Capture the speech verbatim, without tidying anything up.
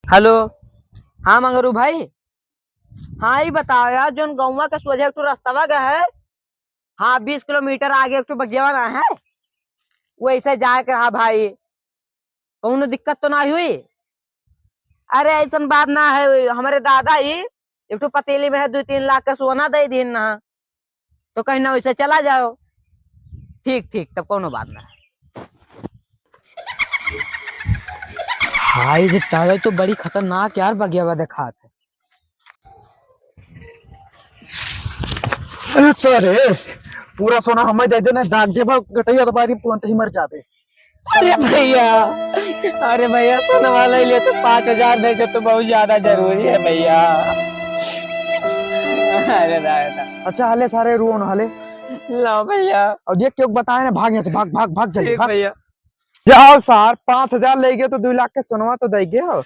हेलो, हाँ मंगरू भाई, हाँ ई बताओ यार, जोन गौवा के सोझे एक ठो रस्तवा गए है, हाँ बीस किलोमीटर आगे एक ठो बगियावा ना है, वैसे जाए के। हाँ भाई, कौनो दिक्कत तो ना हुई? अरे ऐसन बात ना है, हमरे दादा ही एक ठो पतीली में है, दो तीन लाख के सोना दे दीन ना, तो कहीं ना वैसे चला जाओ। ठीक ठीक, तब कौनो बात ना है। भाई, जे तारे तो बड़ी खतरनाक यार बगियावा देखात है। अरे सर, ए, पूरा सोना हमें दे देना, दाग देबा गटैया तो बारी तुरंत ही मर जाबे। अरे भैया, अरे भैया, सोना वाला ही ले तो पाँच हजार दे दे, तो बहुत ज्यादा जरूरी है भैया। अरे दादा। अच्छा, हले सारे रुओ ना हले। लो भैया। और ये क्यों बताए ना, भाग यहाँ से, भाग, भाग, भाग, जल्दी ठीक भाग। भैया। जाओ सार, पाँच हजार ले गए तो दो लाख के सोनवा तो दे गए हो।